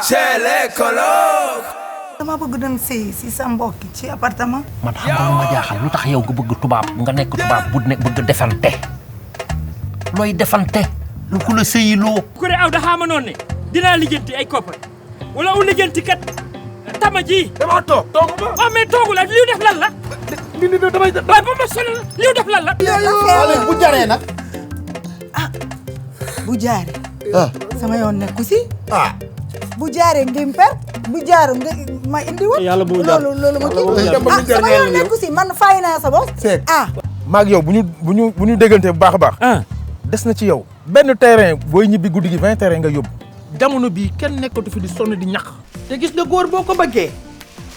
Chez les Colocs. dama bëgg dem sëy si sa mbokk ci appartement. man xam nga lu ma jaaxal lu tax yow nga bëgg tubaab nga nekk tubaab bu nekk bëgg defante looy defante lu ku la sëyiloo. ku ne aw daxaa ma noonu ne dinaa lijjanti ay koppar wala u lijjanti kat tama ji. dama toog ma. waaw mais toogu la liw def lan la. li damay waaye ba ma sonal liw def lan la. bu jaree nag. bu jaaree. sama yoon nekku si. bu jaaree ngeen per bu jaaru ma indi woon. yàlla bu jaar loolu ma kii. sama yoon nekku si man fay naa sa bopp. maag yow bu ñu déggante bu baax a baax. des na ci yow. benn terrain booy ñibbi guddi gi 20 terrain nga yóbbu. jamono bii kenn nekkatu fi di sonn di ñax. te gis nga góor boo ko bëggee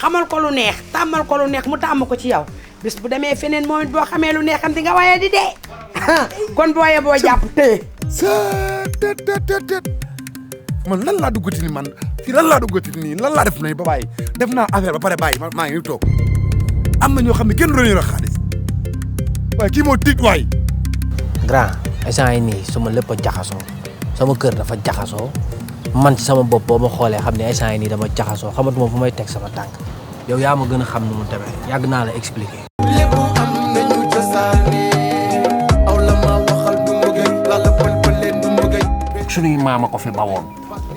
xamal ko lu neex tàmmal ko lu neex mu tàmm ko ci yow bis bu demee feneen moom it boo xamee lu neexam di nga waaye di dee. kon booyee boo jàpp téye. man lan laa duggati ni man fii lan laa duggati nii lan laa def nii ba bàyyi def naa affaire ba pare bàyyi maa ngi toog am na ñoo xam ne kenn doon yor xaalis waaye kii moo tiit waay. grand instant yi nii sama lépp a jaxasoo sama kër dafa jaxasoo man ci sama bopp boo ma xoolee xam ne instant yi nii dama jaxasoo xamatuma fu may teg sama tànk yow yaa ma gën a xam nu mu demee yàgg naa la expliquer. lépp am nañu cosaane aw la ma waxal du mbëggay lala pël du mbëggay. sunuy maama ko fi bawoon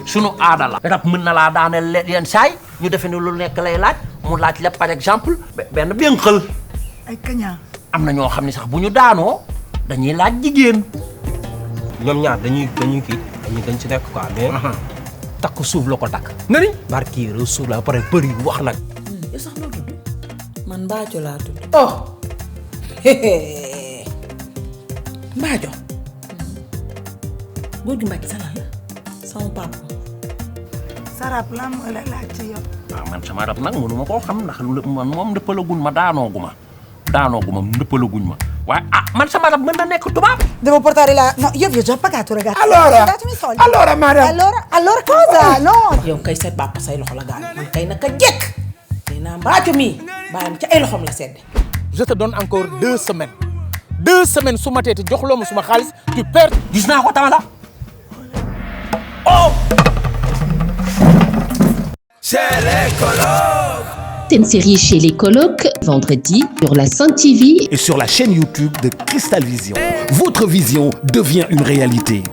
sunu aada la. rab mën na laa daaneel yenn saay ñu defe ne lu nekk lay laaj mu laaj lépp par exemple benn bénqal. ay kaña. am na ñoo xam ne sax bu ñu daanoo dañuy laaj jigéen. ñoom ñaar dañuy kii dañ ci nekk quoi mais. takk suuf la ko takk. nani barki suuf la ba pare bëri wax nag. yow sax noo tudd man Mbaajo laa tudd. oh. Mbaajo. góor gi Mbaajo sa lan la sama papa. sarap la mooy la laaj ci yow. waaw man sama rab nag mënu ma koo xam ndax man moom ndëppalaguñ ma daanooguma ndëppalaguñ ma waaye man sama rab mën na nekk tubaab. Devo portare la... No, io vi ho già pagato, ragazzi. Allora, datemi i soldi. allora, Maria. Allora cosa? No. yow kay say papa say loxo la gaal man kay naka jekk. nee naa Mbaajo mi bàyyam ci ay loxoom la sedd. je te donne encore 2 semaines 2 semaines su ma teeti joxuloo ma suma xaalis tu perds. gis naa ko tamala. oh. Chez les Colocs. C'est une série chez les Colocs, vendredi, sur la Sainte TV et sur la chaîne YouTube de Cristal Vision. Votre vision devient une réalité.